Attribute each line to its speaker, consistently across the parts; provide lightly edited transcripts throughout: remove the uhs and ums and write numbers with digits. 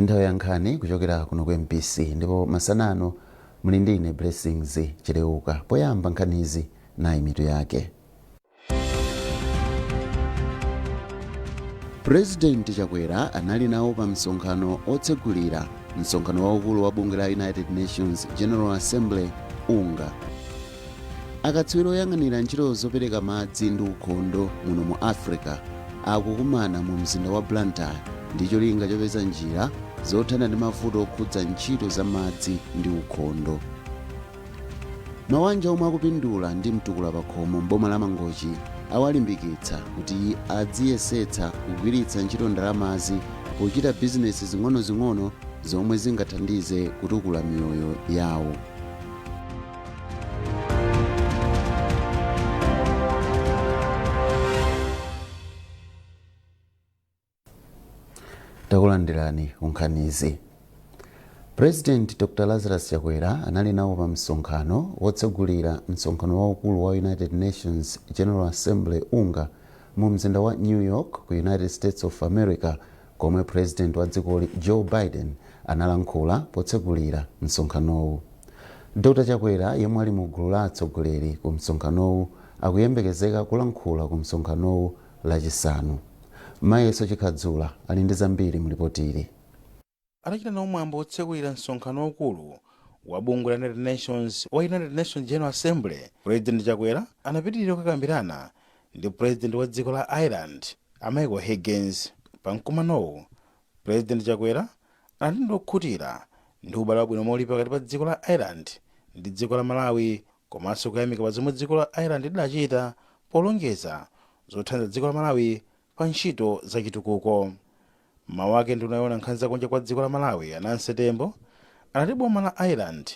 Speaker 1: Nthawi ya nkhani kuchokera kuno ku MBC, ndipo masana ano muli ndi ine Blessings Chileuka. Poyamba nkhanizi, nayi mitu yake. Purezidenti Chakwera anali nawo pa msonkhano otsegulira msonkhano waukulu wa bungwe la United Nations General Assembly, UNGA. Akatswiri oyang'anira ntchito zopereka madzi ndi ukhondo muno mu Africa akukumana mu mzinda wa Blantyre ndi cholinga chopeza njira zothana ndi mavuto okhudza ntchito za madzi ndi ukhondo. Mawanja omwe akupindula ndi Mtukula Pakhomo m'boma la Mangochi awalimbikitsa kuti adziyesetsa kugwiritsa ntchito ndalamazi pochita bizinesi zing'onozing'ono zomwe zingathandize kutukula miyoyo yawo. Takulandirani kunkhanizi. President Dr Lazarus Chakwera anali nawo pa msonkhano wotsegulira msonkhano waukulu wa United Nations General Assembly, UNGA, mu mzinda wa New York ku United States of America, komwe President wa dzikoli Joe Biden analankhula potsegulira msonkhanowu. Dr Chakwera, yemwe ali mu gulu la atsogoleri ku msonkhanowu, akuyembekezeka kulankhula ku msonkhanowu Lachisanu. Mayeso Chikhadzula ali ndi zambiri mu lipotili.
Speaker 2: Atachita nawo mwambo wotsekulira msonkhano waukulu wa bungwe la United Nations wa United Nations General Assembly, President Chakwera anapitirira kukakambirana ndi President wa dziko la Ireland a Michael Higgins. Pa mkumanowu, President Chakwera anati ndi okhutira ndi ubale wabwino omwe uli pakati pa dziko la Ireland ndi dziko la Malawi, komanso kuyamika pa zomwe dziko la Ireland lidachita polonjeza zothandiza dziko la Malawi pa ntchito za chitukuko. M'mawu ake, nduna yoona nkhani zakunja kwa dziko la Malawi a Nancy Tembo anati boma la Ireland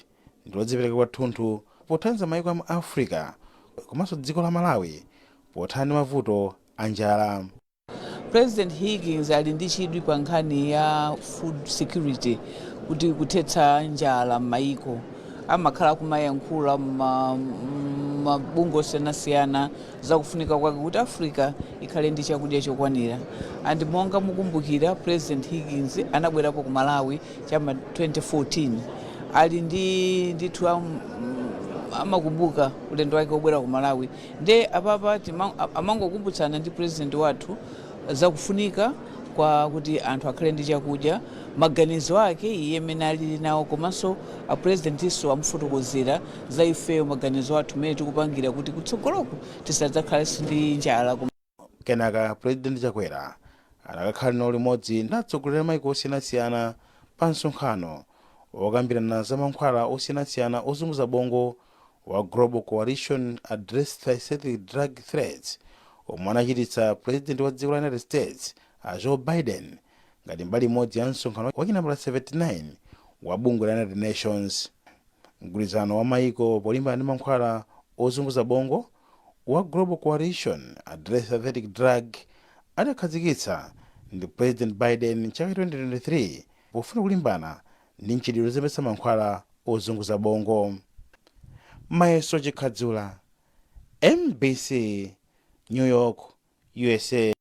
Speaker 2: ndi lodzipereka kwathunthu pothandiza maiko a mu Africa komanso dziko la Malawi pothana ndi mavuto a njala.
Speaker 3: President Higgins ali ndi chidwi pa nkhani ya food security, kuti kuthetsa njala m'mayiko. Amakhala kumayankhula mabungwe osiyanasiyana zakufunika kwake kuti Africa ikhale ndi chakudya chokwanira. And monga mukumbukira, President Higgins anabwerapo ku Malawi chama 2014. Ali ndi ndithu amakumbuka ulendo wake wobwera ku Malawi. Nde apapa amangokumbutsana ndi president wathu zakufunika kwa kuti anthu akhale ndi chakudya, maganizo ake iye mmene alili nawo, komanso a presidentinso amufotokozera za ifeyo, maganizo athu mmene tikupangira kuti kutsogoloku tisadzakhalenso ndi njala.
Speaker 2: Kenaka President Chakwera anakakhala nawo limodzi ndi atsogoleri a maiko osiyanasiyana pa msonkhano wokambirana za mankhwala osiyanasiyana ozunguza bongo wa Global Coalition Address Synthetic Drug Threats, omwe anachititsa President wa dziko la United States a Joe Biden ngati mbali imodzi ya msonkhano wachinambala 79 wa bungwe la United Nations. Mgwirizano wa maiko polimbana ndi mankhwala ozunguza bongo wa Global Coalition Address Synthetic Drug adakhazikitsa ndi President Biden chaka 2023 pofuna kulimbana ndi mchitidwe ozembetsa mankhwala ozunguza bongo. Mayeso Chikhadzula, MBC, New York, USA.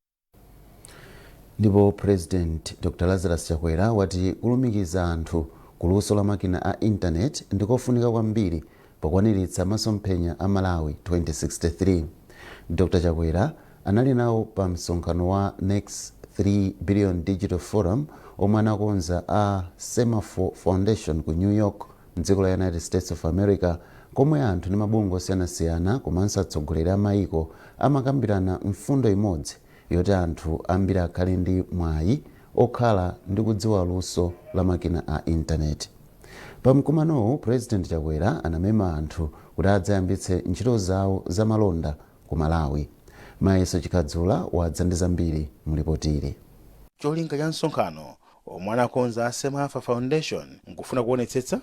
Speaker 1: Ndipo President Dr Lazarus Chakwera wati kulumikiza anthu ku luso la makina a intaneti ndikofunika kwambiri pokwaniritsa masomphenya a Malawi 2063. Dr Chakwera anali nawo pa msonkhano wa Next 3 Billion Digital Forum omwe anakonza a Semafor Foundation ku New York mdziko la United States of America, komwe anthu ndi mabungwe osiyanasiyana komanso atsogoleri a maiko amakambirana mfundo imodzi yoti anthu ambiri akhale ndi mwayi okhala ndi kudziwa luso la makina a intaneti. Pa mkumanowu, President Chakwera anamema anthu kuti adzayambitse ntchito zawo za malonda ku Malawi. Mayeso Chikhadzula wadza ndi zambiri mu lipotili.
Speaker 2: Cholinga cha msonkhano omwe anakonza a Semafor Foundation nkufuna kuonetsetsa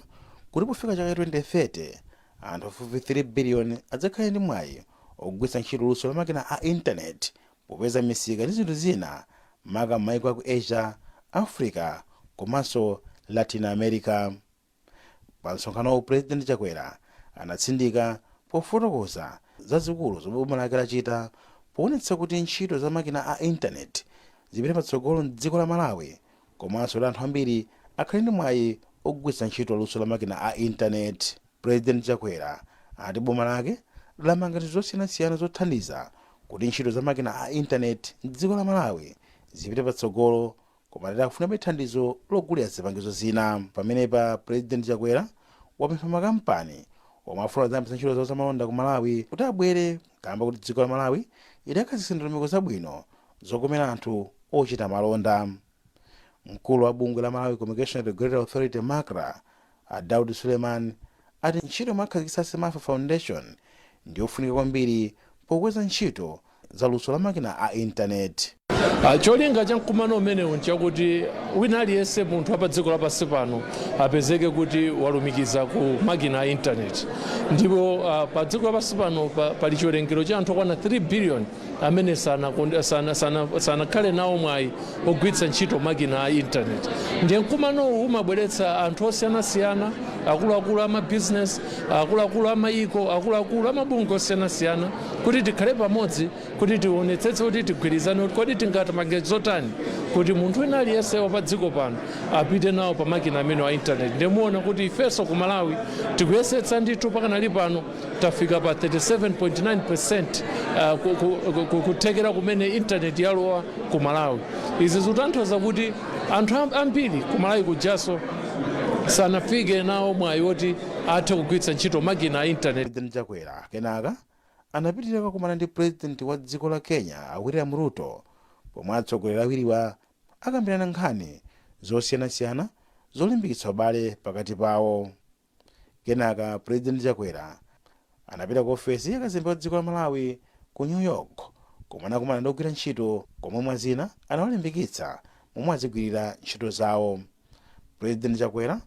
Speaker 2: kuti pofika chaka 2030 anthu pafupifupi 3 billion adzakhale ndi mwayi ogwiritsa ntchito luso la makina a intaneti popeza misika ndi zinthu zina, maka m'maiko aku Asia, Africa komanso Latin America. Pa msonkhanowu, President Chakwera anatsindika pofotokoza zazikulu zomwe boma lake lachita poonetsa kuti ntchito za makina a intaneti zipite patsogolo mdziko la Malawi. Komanso kuti anthu ambiri akhale ndi mwayi ogwiritsa ntchito luso la makina a intaneti. President Chakwera ati boma lake lamanga zinthu zosiyanasiyana zothandiza kuti ntchito za makina a intaneti mdziko la Malawi zipite patsogolo, koma lero akufunabe thandizo logulira zipangizo zina. Pamenepa President Chakwera wapempha makampani omwe afuna kuyambitsa ntchito zawo zamalonda ku Malawi kuti abwere, kamba kuti dziko la Malawi lidakhazikitsa ndondomeko zabwino zokomera anthu ochita malonda. Mkulu wa bungwe la Malawi Communication Regulatory Authority, MACRA, a Daud Suleiman, ati ntchito yomwe akhazikitsa SEMAFO Foundation ndiyofunika kwambiri pokweza ntchito za luso la makina a intaneti.
Speaker 4: Cholinga cha mkumano umenewu nchakuti wina aliyense, munthu wa pa dziko lapansi pano, apezeke kuti walumikiza ku makina a intaneti. Ndipo pa dziko lapansi pano pali chiwerengero cha anthu okwana 3 billion amene sanakhale sana, sana, sana nawo mwayi ogwiritsa ntchito makina a intaneti. Ndiye mkumanowu umabweretsa anthu osiyanasiyana, akuluakulu amabizinesi, akuluakulu amayiko, akuluakulu amabungwe osiyanasiyana, kuti tikhale pamodzi, kuti tionetsetse kuti tigwirizane kuti kodi tingatamange zotani kuti munthu wina aliyense wa pa dziko pano apite nawo pa makina amene wa intaneti. Ndimuona kuti ifenso ku Malawi tikuyesetsa ndithu. Pakanali pano tafika pa 37.9% kuthekera kumene intaneti yalowa ku Malawi. Izi zikutanthauza kuti anthu ambiri ku Malawi kujaso sanafike nawo mwayi woti athe kugwiritsa ntchito makina a intaneti.
Speaker 2: President Chakwera kenaka anapitirira kukumana ndi President wa dziko la Kenya, a William Ruto, pomwe atsogoleri awiriwa akambirana nkhani zosiyanasiyana zolimbikitsa ubale pakati pawo. Kenaka President Chakwera anapita ku ofesi ya kazembe wa dziko la Malawi ku New York, komwe anakumana ndi ogwira ntchito, komwe mwazina anawalimbikitsa momwe azigwirira ntchito zawo. President Chakwera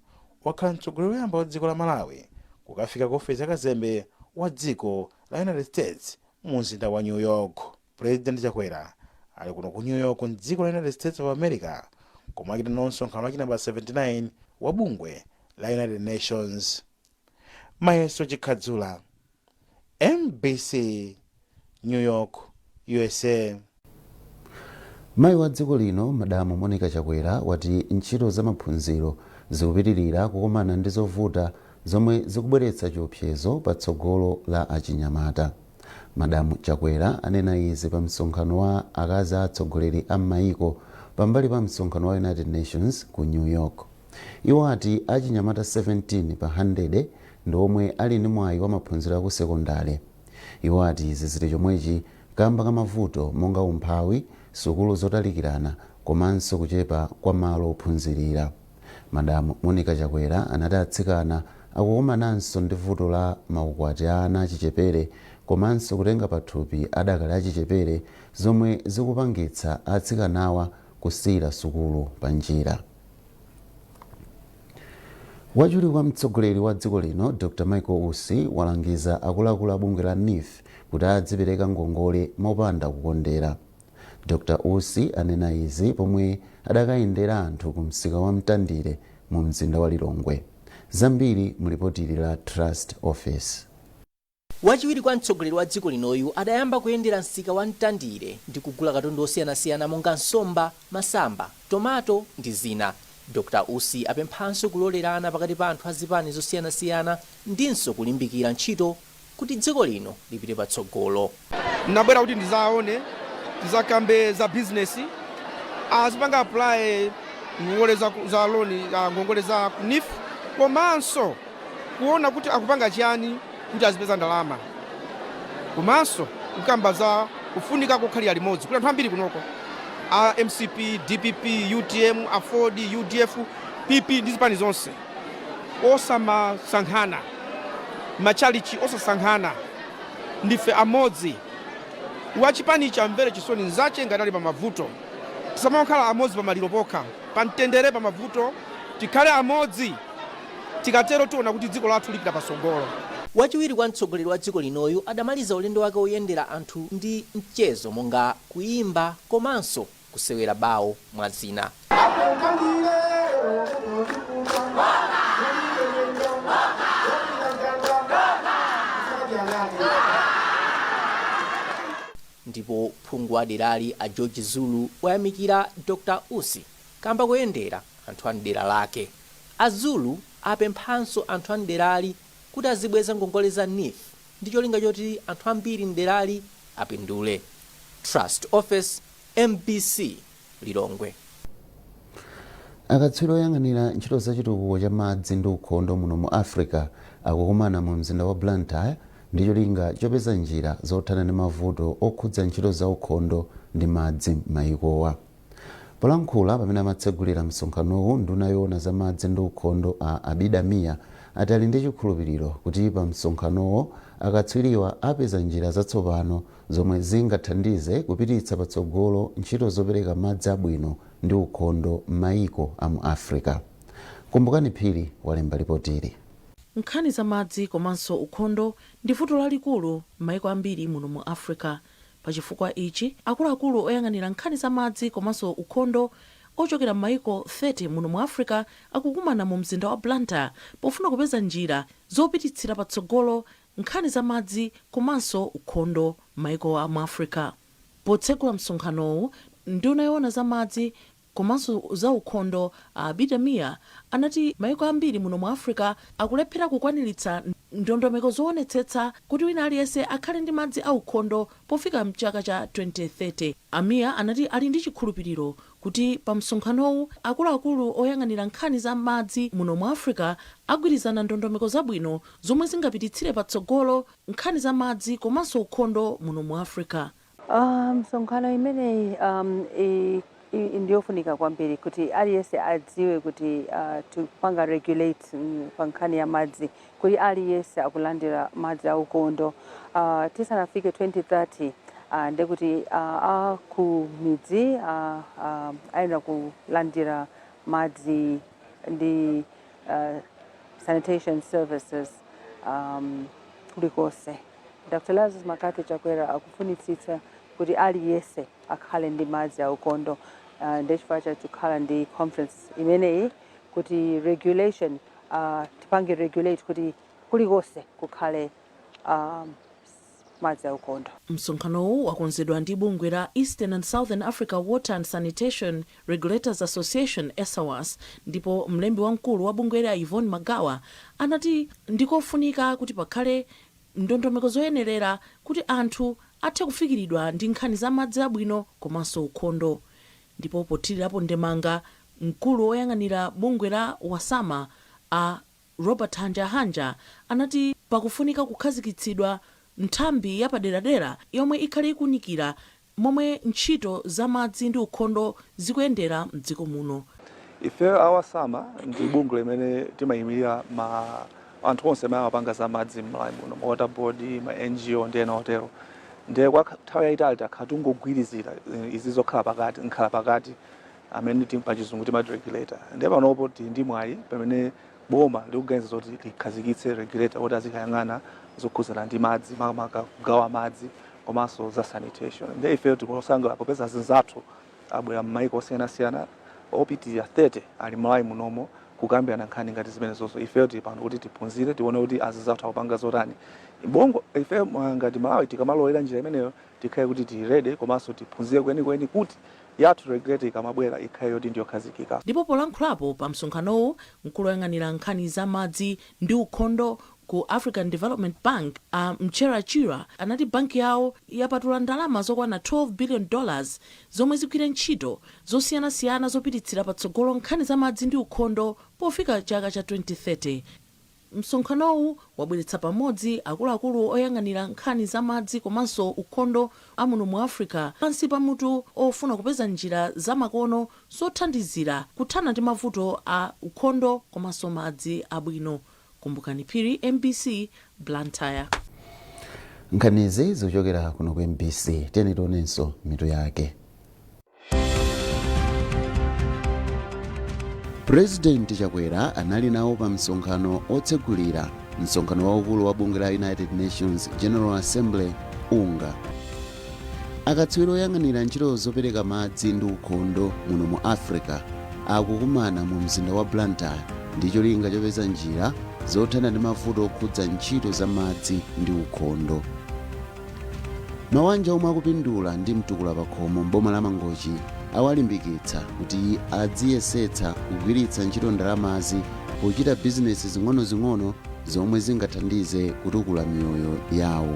Speaker 2: wakhala mtsogoleri woyamba wa dziko la Malawi kukafika ku ofesi ya kazembe wa dziko la United States mu mzinda wa New York. President Chakwera ali kuno ku New York mdziko la United States of America, komwe achita nawo msonkhano wa chinamba 79 wa bungwe la United Nations. Mayeso Chikhadzula, MBC, New York, USA.
Speaker 1: Mayi wa dziko lino, Madamu Monica Chakwera, wati ntchito za maphunziro zikupitirira kukumana ndi zovuta zomwe zikubweretsa chiopsezo patsogolo la achinyamata. Madamu Chakwera anena izi pa msonkhano wa akazi a atsogoleri a m'mayiko pambali pa msonkhano wa United Nations ku New York. Iwo ati achinyamata 17 pa 100 ndi omwe ali ndi mwayi wa maphunziro aku sekondale. Iwo ati izi zili chomwechi kamba ka mavuto monga umphawi, sukulu zotalikirana komanso kuchepa kwa malo ophunzirira. Madamu Monica Chakwera anati atsikana akukumananso ndi vuto la maukwati a ana achichepere komanso kutenga pathupi adakali achichepere, zomwe zikupangitsa atsikanawa kusiyira sukulu pa njira. Wachiwiri kwa mtsogoleri wa dziko lino, Dr Michael Usi, walangiza akuluakulu a bungwe la NEEF kuti adzipereka ngongole mopanda kukondera. Dr Usi anena izi pomwe adakayendera anthu ku msika wa Mtandire mu mzinda wa Lilongwe. Zambiri mulipoti la Trust Office.
Speaker 5: Wachiwiri kwa mtsogoleri wa dziko linoyu adayamba kuyendera msika wa Mtandire ndi kugula katundu osiyanasiyana monga nsomba, masamba, tomato ndi zina. Dr Usi apemphanso kulolerana pakati pa anthu azipani zosiyanasiyana ndinso kulimbikira ntchito kuti dziko lino lipite patsogolo.
Speaker 6: Nabwera kuti ndizaone, tizakambe za bizinesi, azipanga apply ngongole za loan, ngongole za NEEF, komanso kuona kuti akupanga chiyani kuti azipeza ndalama, komanso kukamba za kufunika kokhalira limodzi kuti anthu ambiri kunoko, a MCP, DPP, UTM, AFORD, UDF, PP ndi zipani zonse, osamasankhana, machalichi osasankhana, ndife amodzi. Wachipanichi amvere chisoni nzache ngati ali pa mavuto. Tisamakhala amodzi pamaliro pokha, pamtendere, pa mavuto tikhale amodzi. Tikatero tiona kuti dziko lathu lipita patsogolo.
Speaker 5: Wachiwiri kwa mtsogoleri wa dziko linoyu adamaliza ulendo wake woyendera anthu ndi mchezo monga kuyimba komanso kusewera bawo, mwa zina. Ndipo phungu wa derali, a George Zulu, wayamikira Dr Usi kamba Kamba koyendera anthu a mdera lake, a Zulu apemphanso anthu a mderali kuti azibweza ngongole za NEEF ndi cholinga choti anthu ambiri mderali apindule. Trust Office, MBC, Lilongwe.
Speaker 1: Akatswiri oyang'anira ntchito za chitukuko cha madzi ndi ukhondo muno mu Africa akukumana mu mzinda wa Blantyre ndi cholinga chopeza njira zothana ndi mavuto okhudza ntchito za ukhondo ndi madzi m'mayikowa. Polankhula pamene amatsegulira msonkhanowu, nduna yoona za madzi ndi ukhondo a Abida Mia ati ali ndi chikhulupiriro kuti pa msonkhanowo akatswiriwa apeza njira zatsopano zomwe zingathandize kupititsa patsogolo ntchito zopereka madzi abwino ndi ukhondo m'mayiko a mu Africa. Kumbukani Phiri walemba lipotili.
Speaker 7: Nkhani za madzi komanso ukhondo ndi vuto lalikulu m'mayiko ambiri muno mu Africa. Pachifukwa ichi, akuluakulu oyang'anira nkhani za madzi komanso ukhondo ochokera m'mayiko 30 muno mu Africa akukumana mu mzinda wa Blantyre pofuna kupeza njira zopititsira patsogolo nkhani za madzi komanso ukhondo m'mayiko a mu Africa. Potsegula msonkhanowu, nduna yoona za madzi komanso za ukhondo a Abida Mia anati mayiko ambiri muno mu Africa akulephera kukwaniritsa ndondomeko zoonetsetsa kuti wina aliyense akhale ndi madzi aukhondo pofika mchaka cha 2030. A Mia anati ali ndi chikhulupiriro kuti pa msonkhanowu akuluakulu oyang'anira nkhani za madzi muno mu Africa agwirizana ndondomeko zabwino zomwe zingapititsire patsogolo nkhani za madzi komanso ukhondo muno mu Africa.
Speaker 8: Msonkhano imeneyi ndiyofunika kwambiri kuti aliyense adziwe kuti tupanga regulate pa nkhani ya madzi, kuti aliyense akulandira madzi aukhondo tisanafike 2030. Ndekuti aku midzi ayenera kulandira madzi ndi sanitation services kulikonse. Dr. Lazarus McCarthy Chakwera akufunitsitsa kuti aliyense akhale ndi madzi aukhondo. Ndechifukwa chakukhala ndi conference imeneyi kuti regulation, tipange regulate kuti kulikonse kukhale madzi aukhondo.
Speaker 7: Msonkhanowu wakonzedwa ndi bungwe la Eastern and Southern Africa Water and Sanitation Regulators Association, ESAWAS, ndipo mlembi wamkulu wa bungweli a Yvonne Magawa anati ndikofunika kuti pakhale ndondomeko zoyenerera kuti anthu athe kufikiridwa ndi nkhani za madzi abwino komanso ukhondo. Ndipo pothirirapo ndemanga, mkulu woyang'anira bungwe la WASAMA a Robert Hanjahanja anati pakufunika kukhazikitsidwa nthambi yapaderadera yomwe ikhale ikunikira momwe ntchito za madzi ndi ukhondo zikuyendera mdziko muno.
Speaker 9: Ife a WASAMA ndi bungwe limene timayimirira ma anthu onse amene amapanga za madzi m'Malawi muno, ma water board, ma NGO ndi ena otero. Ndiye kwa nthawi yayitali takhala tingogwirizira izi zokhala pakati, nkhala pakati amene pachizungu timati regulator. Ndiye panopo tili ndi mwayi pamene boma likuganiza zoti likhazikitse regulator kuti azikayang'ana zokhuzana ndi madzi, makamaka kugawa madzi komanso za sanitation. Ndiye ife tikusangalala popeza azinzathu abwera m'mayiko osiyanasiyana opitirira 30 ali Malawi munomo kukambirana nkhani ngati zimenezozo. Ifeyo tili pano kuti tiphunzire, tione kuti azinzathu akupanga zotani bongo. Ife ngati Malawi tikamalowera njira imeneyo tikhale kuti tili ready komanso tiphunzire kwenikweni kuti yathu regulator ikamabwera ikhale yoti ndiyokhazikika.
Speaker 7: Ndipo polankhulapo pa msonkhanowu, mkulu woyang'anira nkhani za madzi ndi ukhondo ku African Development Bank a Mchera Chira anati banki yawo yapatula ndalama zokwana $12 billion zomwe zigwire ntchito zosiyanasiyana zopititsira patsogolo nkhani za madzi ndi ukhondo pofika chaka cha 2030. Msonkhanowu wabweretsa pamodzi akuluakulu oyang'anira nkhani za madzi komanso ukhondo amuno mu Africa pansi pa mutu ofuna kupeza njira zamakono zothandizira kuthana ndi mavuto a ukhondo komanso madzi abwino. Kumbukani Phiri, MBC, Blantyre.
Speaker 1: Nkhanizi zikuchokera kuno ku MBC. Tiyeni tionenso mitu yake. Purezidenti Chakwera anali nawo pa msonkhano otsegulira msonkhano waukulu wa bungwe la United Nations General Assembly, UNGA. Akatswiri oyang'anira ntchito zopereka madzi ndi ukhondo muno mu Africa akukumana mu mzinda wa Blantyre ndi cholinga chopeza njira zothana ndi mavuto okhudza ntchito za madzi ndi ukhondo. Mawanja omwe akupindula ndi mtukula pakhomo mboma la Mangochi Awalimbikitsa kuti adziyesetsa kugwiritsa ntchito ndalamazi pochita bizinesi zing'onozing'ono zomwe zingathandize kutukula miyoyo yawo.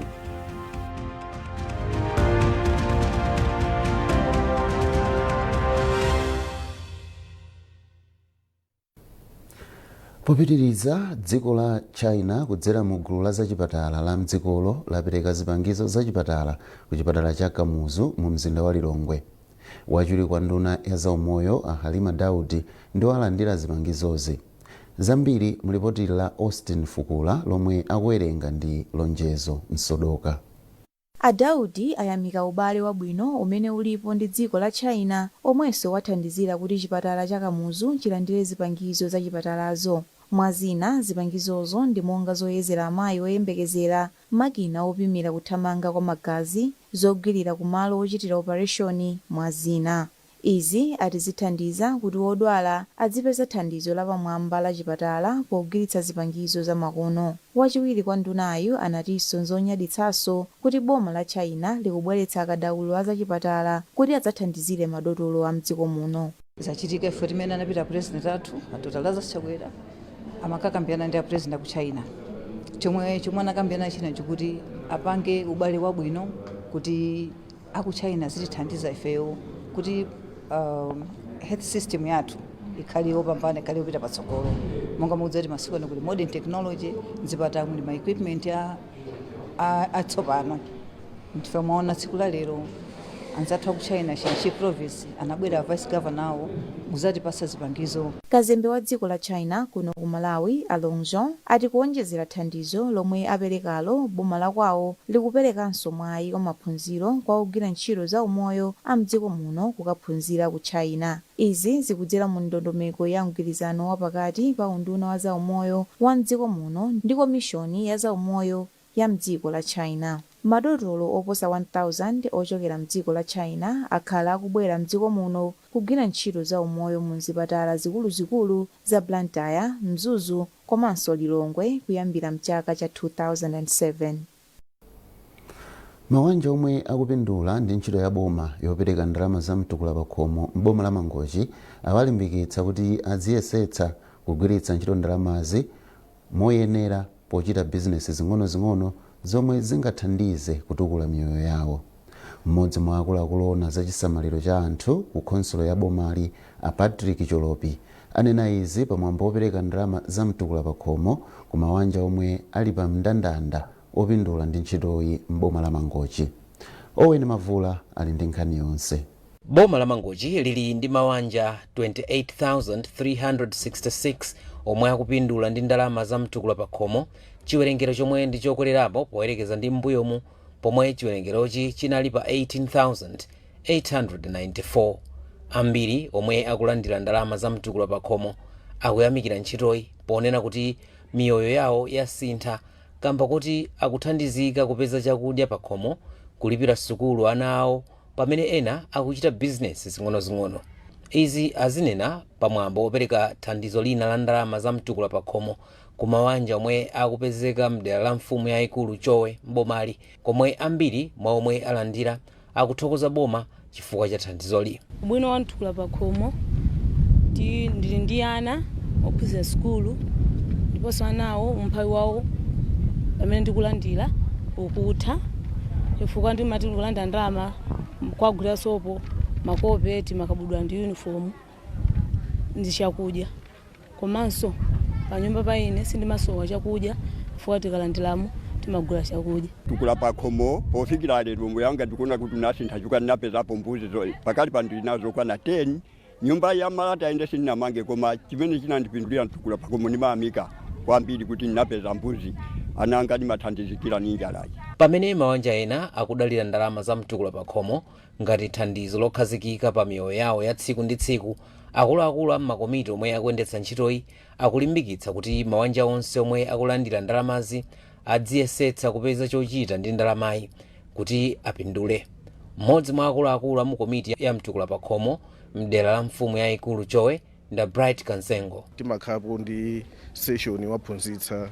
Speaker 1: Popitiriza, dziko la China kudzera mu gulu la zachipatala la mdzikolo lapereka zipangizo zachipatala ku chipatala cha Kamuzu mu mzinda wa Lilongwe. Wachiwiri kwa nduna ya zaumoyo a Halima Daudi ndiwo alandira zipangizozi. Zambiri mulipoti la Austin Fukula lomwe akuwerenga ndi Lonjezo Msodoka.
Speaker 10: A Daudi ayamika ubale wabwino umene ulipo ndi dziko la China omwenso wathandizira kuti chipatala cha Kamuzu chilandire zipangizo za chipatalazo. Mwa zina, zipangizozo ndi monga zoyezera amayi oyembekezera, makina opimira kuthamanga kwa magazi, zogwirira kumalo ochitira opareshoni, mwa zina. Izi ati zithandiza kuti wodwala adzipeza thandizo lapamwamba la chipatala pogwiritsa zipangizo zamakono. Wachiwiri kwa ndunayu anatinso nzonyaditsanso kuti boma la China likubweretsa akadaulo a zachipatala kuti adzathandizire madotolo a mdziko muno.
Speaker 11: Zachitika ife timene anapita President athu Dr Lazarus Chakwera amakakambirana ndi a President ku China. Chomwe anakambirana china chikuti apange ubale wabwino kuti aku China zitithandiza ifeyo kuti health system yathu ikhale yopambana, ikhale yopita patsogolo. Monga mukudziwa kuti masiku ano kuli modern technology, mzipatala muli ma equipment atsopano. Ndife mwaona tsiku la lero anzathu aku China, Shanxi Province, anabwera vice governor awo kuzatipasa zipangizo.
Speaker 10: Kazembe wa dziko la China kuno ku Malawi a Long Zhong ati kuonjezera thandizo lomwe aperekalo, boma la kwawo likuperekanso mwayi wa maphunziro kwa ogwira ntchito za umoyo a mdziko muno kukaphunzira ku China. Izi zikudzera mu ndondomeko ya mgwirizano wapakati pa unduna wa zaumoyo wa mdziko muno ndi komishoni ya zaumoyo ya mdziko la China. Madotolo oposa 1000 ochokera mdziko la China akhala akubwera mdziko muno kugwira ntchito za umoyo mu zipatala zikuluzikulu za Blantyre, Mzuzu komanso Lilongwe kuyambira mchaka cha 2007.
Speaker 1: Mawanja omwe akupindula ndi ntchito ya boma yopereka ndalama za mtukula pakhomo m'boma la Mangochi awalimbikitsa kuti adziyesetsa kugwiritsa ntchito ndalamazi moyenera pochita bizinesi zing'onozing'ono zomwe zingathandize kutukula miyoyo yawo. Mmodzi mwa akuluakulu ona za chisamaliro cha anthu ku khonsolo ya bomali a Patrick Cholopi anena izi pamwambo wopereka ndalama za mtukula pakhomo ku mawanja omwe ali pa mndandanda opindula ndi ntchitoyi m'boma la Mangochi. Owen Mavula ali ndi nkhani yonse.
Speaker 12: Boma la Mangochi lili ndi mawanja 28,366 omwe akupindula ndi ndalama za mtukula pakhomo, chiwerengero chomwe ndi chokwerapo poyerekeza ndi m'mbuyomu pomwe chiwerengerochi chinali pa 18,894. Ambiri omwe akulandira ndalama za mtukula pakhomo akuyamikira ntchitoyi ponena kuti miyoyo yawo yasintha kamba kuti akuthandizika kupeza chakudya pakhomo, kulipira sukulu ana awo, pamene ena akuchita bizinesi zing'onozing'ono. Izi azinena pamwambo wopereka thandizo lina la ndalama za mtukula pakhomo ku mawanja omwe akupezeka mdera la mfumu yayikulu Chowe mbomali, komwe ambiri mwa omwe alandira akuthokoza boma chifukwa cha thandizoli.
Speaker 13: Ubwino wa mtukula pakhomo, ndili ndi ana ophunzira sukulu, ndiponso anawo umphawi wawo pamene ndikulandira ukutha, chifukwa ndimati ndikulandira ndalama kwagulira sopo, makope, timakabudula ndi uniform ndi chakudya. Komanso panyumba pa ine sindimasowa chakudya chifukwa tikalandiramo timagula chakudya.
Speaker 14: Tukula pakhomo pofikira lero yanga ndikuona kuti unasintha chifukwa ndinapezapo mbuzi pakali pano ndinazo kwana 10. Nyumba ya malata inde sindinamange, koma chimene chinandipindulira mtukula pakhomo, ndimayamika kwambiri kuti ndinapeza mbuzi, ananga ndimathandizikira ni njalayi.
Speaker 12: Pamene mawanja ena akudalira ndalama za mtukula pakhomo ngati thandizo lokhazikika pa miyoyo yawo ya tsiku ndi tsiku, akuluakulu a makomiti omwe akuyendetsa ntchitoyi akulimbikitsa kuti mawanja onse omwe akulandira ndalamazi adziyesetsa kupeza chochita ndi ndalamayi kuti apindule. Mmodzi mwa akuluakulu a mu komiti ya mtukula pakhomo mdera la mfumu yayikulu Chowe nda Bright Kansengo.
Speaker 15: Timakhalapo ndi session waphunzitsa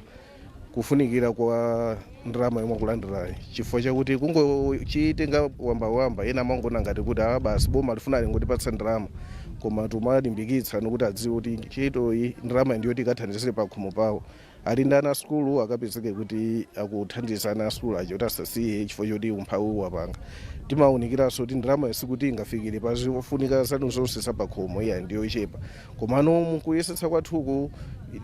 Speaker 15: Kufunikira kwa ndalama yomwe akulandirayi, chifukwa chakuti kungochitenga wambawamba, ena amangona ngati kuti ah, basi, boma lifuna lingotipatsa ndalama. Koma tumalimbikitsa nokuti adziwe kuti ntchitoyi, ndalama ndiyo tikathandizire pakhomo pawo. Ali ndi ana asukulu, akapezeke kuti akuthandiza ana asukulu aja kuti asasiye chifukwa choti umphawi wapanga. Timawunikiranso kuti ndalama sikuti ingafikire pa zofunika zanu zonse zapakhomo, iya, ndiyochepa. Komano mukuyesetsa kwathuku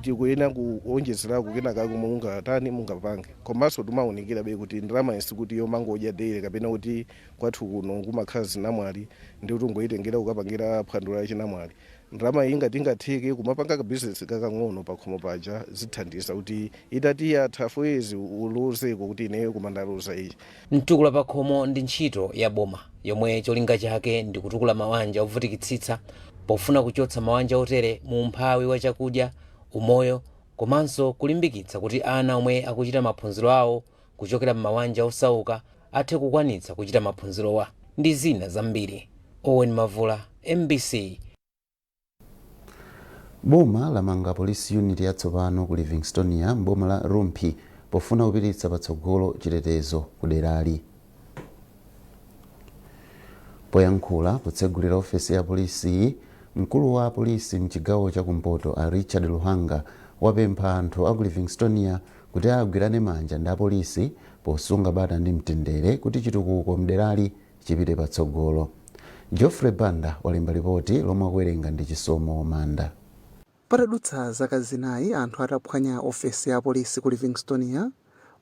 Speaker 15: tikuyena kuonjezerako kenakako mungatani, mungapange. Komanso timawunikirabe kuti ndalama sikuti yomangodya daily, kapena kuti kwathu kuno kumakhala zinamwali ndi kuti ungoyitengera kukapangira phwando la chinamwali. Ndalama iyi ngati ingatheke kumapanga kabizinesi kakang'ono pakhomo paja, zithandiza kuti itati yatha 4 years uluzeko kuti ineyo kumandaluza ichi.
Speaker 12: Mtukula Pakhomo ndi ntchito ya boma yomwe cholinga chake ndi kutukula mawanja ovutikitsitsa, pofuna kuchotsa mawanja otere mu umphawi wa chakudya, umoyo, komanso kulimbikitsa kuti ana omwe akuchita maphunziro awo kuchokera m'mawanja osauka athe kukwanitsa kuchita maphunzirowa ndi zina zambiri. Owen Mavula, MBC.
Speaker 1: Boma lamanga police unit yatsopano ku Livingstonia m'boma la Rumphi pofuna kupititsa patsogolo chitetezo ku derali. Poyankhula potsegulira ofesi ya polisi, mkulu wa polisi mchigawo chakumpoto a Richard Luhanga wapempha anthu aku Livingstonia kuti agwirane manja ndi apolisi posunga bata ndi mtendere kuti chitukuko mderali chipite patsogolo. Geoffrey Banda walemba ripoti lomwe akuwerenga ndi Chisomo Manda.
Speaker 16: Patadutsa zaka 4 anthu ataphwanya ofesi ya polisi ku Livingstonia,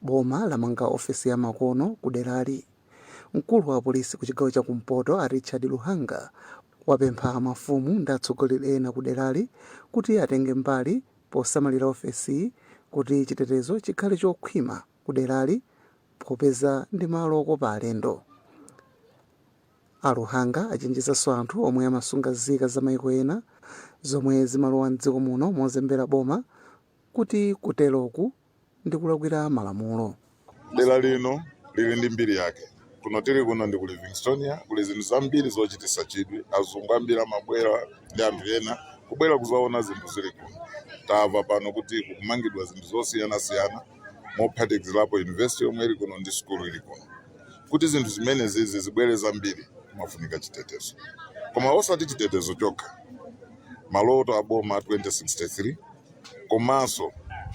Speaker 16: boma lamanga ofesi ya makono ku derali. Mkulu wa polisi ku chigawo chakumpoto a Richard Luhanga wapempha mafumu ndi atsogoleri ena ku derali kuti atenge mbali posamalira ofesi kuti chitetezo chikhale chokhwima ku derali, popeza ndi malo okopa alendo. A Luhanga achenjezanso anthu omwe amasunga nzika za maiko ena zomwe zimalowa mdziko muno mozembera boma kuti kuteroku ndi kulakwira malamulo.
Speaker 17: Dera lino lili ndi mbiri yake. Kuno tili kuno ndi ku Livingstonia, kuli zinthu zambiri zochititsa chidwi. Azungu ambiri amabwera ndi anthu ena kubwera kuzaona zinthu zili kuno. Tamva pano kuti kukumangidwa zinthu zosiyanasiyana, mophatikizirapo university yomwe ili kuno ndi sukulu ili kuno. Kuti zinthu zimene zizi zibwere zambiri, kumafunika chitetezo, koma osati chitetezo chokha. Maloto a boma 2063 komanso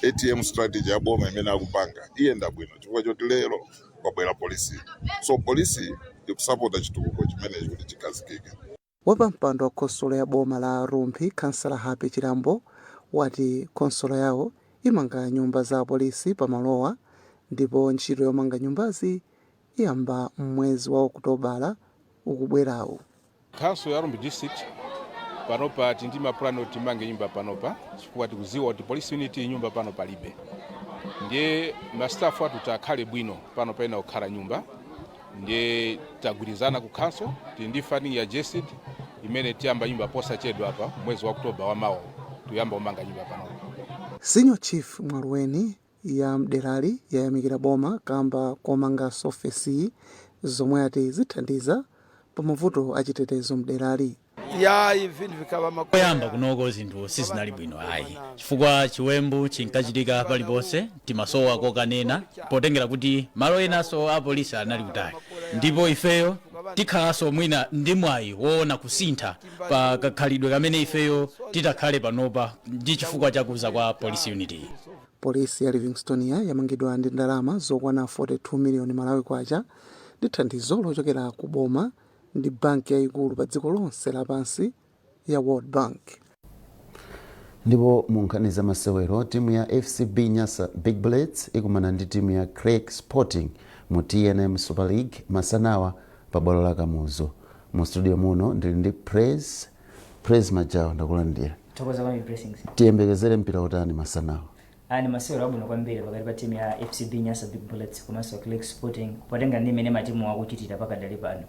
Speaker 17: ATM strategy ya boma imene akupanga iyenda bwino chifukwa choti lero kwabwera polisi. So polisi ikusapota chitukuko chimenechi kuti chikhazikike.
Speaker 16: Wapampando wa khonsolo ya boma la Rumphi, Kansala Happy Chilambo, wati khonsolo yawo imanga nyumba za apolisi pamalowa, ndipo ntchito yomanga nyumbazi iyamba m'mwezi wa Okutobala ukubwerawu.
Speaker 18: Council ya Rumphi District panopa tindi mapulani oti timange nyumba panopa, chifukwa tikuziwa kuti police unit nyumba pano palibe. Ndiye ma staff athu takhale bwino pano, paina kukhala nyumba. Ndiye tagwirizana ku council, tili ndi funding ya GESD imene tiyamba nyumba posachedwa apa. Mwezi wa Oktoba wamawa tuyamba kumanga nyumba panopa.
Speaker 16: Senior Chief Mwaluweni ya mderali yayamikira boma kamba komanganso ofesiyi, zomwe ati zithandiza pa mavuto achitetezo mderali.
Speaker 6: Ya, ibvintu vikava.
Speaker 19: Poyamba kunoko zinthu sizinali bwino ayi, chifukwa chiwembu chinkachitika paliponse. Timasowa kokanena potengera kuti malo enanso apolisi anali kutali, ndipo ifeyo tikhalanso mwina ndi mwayi woona kusintha pa kakhalidwe kamene ifeyo titakhale panopa ndi chifukwa chakuza kwa police unit iyi.
Speaker 16: Polisi ya Livingstonia yamangidwa ndi ndalama zokwana 42 miliyoni Malawi kwacha ndi thandizo lochokera ku boma ndi banki yayikulu pa dziko lonse lapansi ya World Bank.
Speaker 1: Ndipo mu nkhani za masewero, timu ya FCB Nyasa Big Bullets ikumana ndi timu ya Creck Sporting mu TNM Super League masanawa pa bwalo la Kamuzu. Mu studio muno ndili ndi Praise, Praise Majawa, ndakulandira.
Speaker 20: Thokoza kwambiri, Blessings.
Speaker 1: Tiyembekezere mpira utani masanawa?
Speaker 20: Ni masewero abwino kwambiri pakati pa timu ya FCB Nyasa Big Bullets komanso Creck Sporting, potenga ndi imene matimu akuchitira pakadali pano.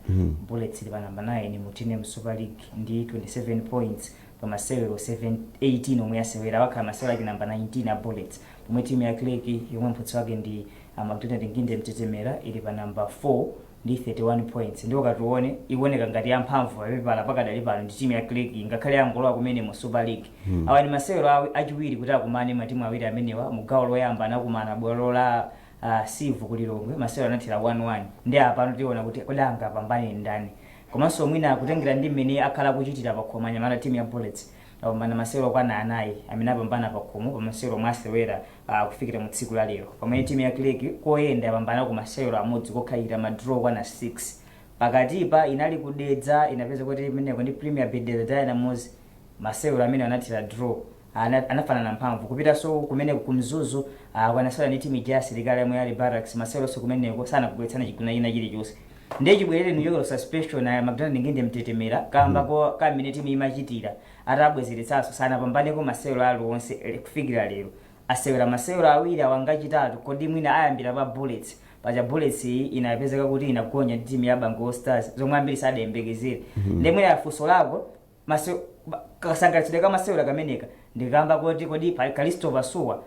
Speaker 20: Bullets ili pa namba 9 mu TNM Super League ndi 27 points pa masewero 7 18 omwe yasewera, wakhala masewero ake namba 19 a Bullets, pomwe timu ya Creck yomwe mphunzitsi wake ndi Macdonald Nginde Mtetemera ili pa namba 4. Ndi 31 points, ndipo katione ikuoneka ngati yamphamvu papepala pakadali pano ndi timu ya Creck, ngakhale yangolowa kumene mu Super League. Awa ndi masewero achiwiri kuti akumane matimu awiri amenewa. Mu gawo loyamba anakumana bwalo la Civo ku Lilongwe, masewero anathera 1-1. Ndi apano tiona kuti kodi angapambane ndani, komanso mwina kutengera ndi mmene akhala akuchitira pakhomo anyamata timu ya Bullets. Apambana masewero okwana anayi amene apambana pakhomo pa masewero omwe asewera kufikira mu tsiku la lero, pamene timu ya Creck koyenda yapambana ku masewero amodzi kokhalira ma draw okwana 6. Pakatipa inali kudedza, inapeza kuti imeneko ndi Premier Bet Dedza Dynamos, masewero amene anathera draw, anafanana mphamvu. Kupitanso kumeneko ku Mzuzu, kwanasewera ndi timu ija ya asilikali yomwe ali Barracks, maseweronso kumeneko sanakugwetsana chigoli china chilichonse. Ndiye chibwerere kuchokera suspension aya McDonald Nginde Mtetemera kamba kamene timu imachitira atabwezeretsanso, sanapambaneko masewero aliwonse kufikira lero. Asewera masewero awiri, awangachitatu. Kodi mwina ayambira pa Bullets paja? Bullets iyi inapezeka kuti inagonya ndi timu ya Bango Stars, zomwe ambiri sadayembekezere. Ndiye mwina funso lako, kasangalatsidwe ka masewero kameneka ndikamba kuti kodi pa Kalisto Pasuwa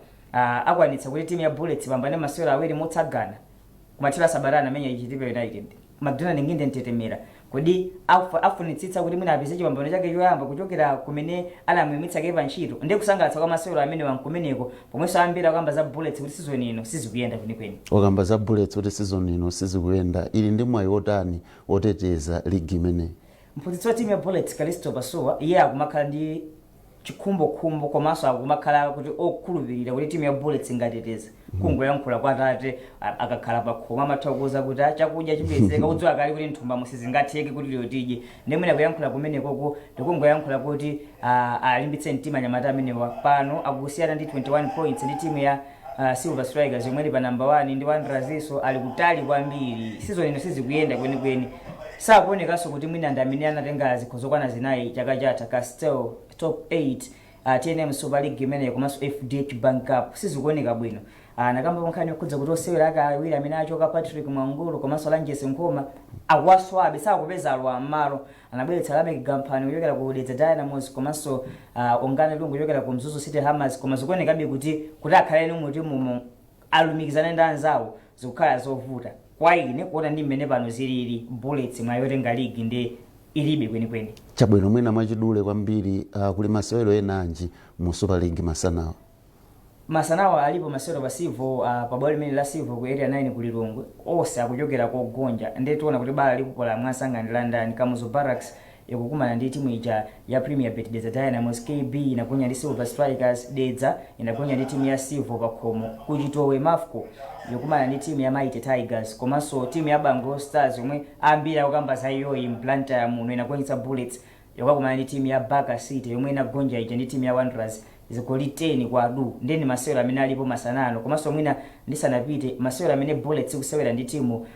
Speaker 20: akwanitsa kuti timu ya Bullets pambane masewero awiri motsagana? Kumathero sabata amenya Chitipa United. McDonald Nginde Mtetemera kodi afunitsitsa kuti mwina apeze chipambano chake choyamba kuchokera kumene anamuyimitsa pa ntchito? Ndi kusangalatsa kwa masewero amene wankumeneko, pomwenso ambiri akamba za Bullets kuti season ino sizikuyenda kwenikweni.
Speaker 1: Wakamba za Bullets kuti season ino sizikuyenda, ili ndi mwayi wotani woteteza ligi imeneyi?
Speaker 20: Mphunzitsi wa timu ya Bullets, Kalisto Pasuwa, iye akumakhala ndi chikhumbokhumbo komanso akumakhala kuti okhulupirira kuti timu ya Bullets ingateteze. Kungoyankhula kwa tate, akakhala pa khomo amatha kuwuza kuti, "Ah, chakudya chipezeka," kudziwa kale kuti nthumba sizingatheke kuti lero tidye. Ndi mwina kuyankhula kumenekoko ndikungoyankhula kuti alimbitse mtima anyamata amenewa. Pano akusiyana ndi 21 points ndi timu ya Silver Strikers yomwe ili pa number 1, ndi Wanderers inso ali kutali kwambiri. Season ino sizikuyenda kwenikweni, sakuonekanso kuti mwina ndi amene anatenga zikho zokwana zinayi chaka chatha, Castel, Top 8, TNM Super League imeneyo komanso FDH Bank Cup, sizikuoneka bwino. Nakamba nkhani yokhudza kuti osewera ake awiri amene achoka, Patrick Mwangulu komanso Lanjesi Nkhoma, akuwaswabe, sakupeza alowa m'malo. Anabweretsa Lamek Gamphani kuchokera ku Dedza Dynamos komanso Ongani Lungu kuchokera ku Mzuzu City Hammers, koma zikuonekabe kuti akhale mu timumo alumikizane ndi anzawo zikukhala zovuta. Kwa ine kuona ndi mmene pano zilili, Bullets mwayi yotenga ligi ndi ilibe kwenikweni.
Speaker 1: Chabwino, mwina mwachidule kwambiri, kuli masewero ena anji mu Super League masanawa?
Speaker 20: Masanawa alipo masewero pa Civo, pa bwalo limene la Civo ku Area 9 ku Lilongwe. Onse akuchokera kogonja, ndiye tiona kuti bala likupola mwansanga ndi landani. Kamuzu Barracks ikukumana ndi timu ija ya Premier Bet Dedza Dynamos. KB inagonya ndi Silver Strikers. Dedza inagonya ndi timu ya Civo pakhomo. Kuchitowe, Mafco ikukumana ndi timu ya Mighty Tigers, komanso timu ya Bango Stars yomwe ambiri akukamba za iyoyi m'Blantyre muno inagonjetsa Bullets, ikukakumana ndi timu ya Baka City yomwe inagonja ija ndi timu ya Wanderers zigoli 10 kwa du. Ndeni masewero amene alipo masanano. Komanso mwina ndisanapite, masewero amene Bullets ikusewera ndi timu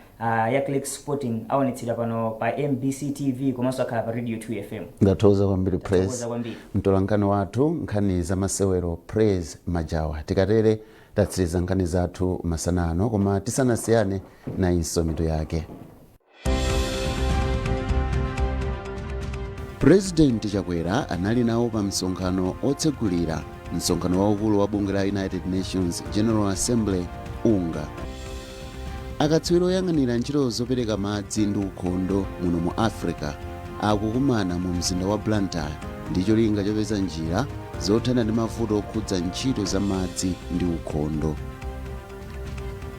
Speaker 20: ya Creck Sporting aonetsedwa pano pa MBC TV komanso akhala pa Radio 2 FM.
Speaker 1: Ndathokoza kwambiri, Praise.
Speaker 20: Ndathokoza kwambiri.
Speaker 1: Mtolankhani wathu nkhani za masewero, Praise Majawa. Tikatere tatsiriza nkhani zathu masanano, koma tisanasiyane, nayinso mitu yake. Purezidenti Chakwera anali nawo pa msonkhano otsegulira msonkhano waukulu wa bungwe la United Nations General Assembly, UNGA. Akatswiri oyang'anira ntchito zopereka madzi ndi ukhondo muno mu Africa akukumana mu mzinda wa Blantyre ndi cholinga chopeza njira zothana ndi mavuto okhudza ntchito za madzi ndi ukhondo.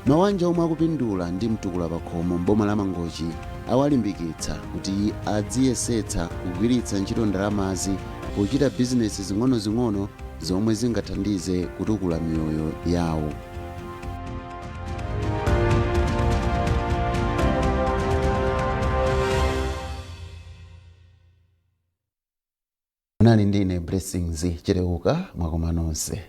Speaker 1: Mawanja omwe akupindula ndi mtukula pakhomo m'boma la Mangochi awalimbikitsa kuti adziyesetsa kugwiritsa ntchito ndalamazi pochita bizinesi zing'onozing'ono zomwe zingathandize kutukula miyoyo yawo. Munali ndine Blessings Chileuka. Mwakoma nonse.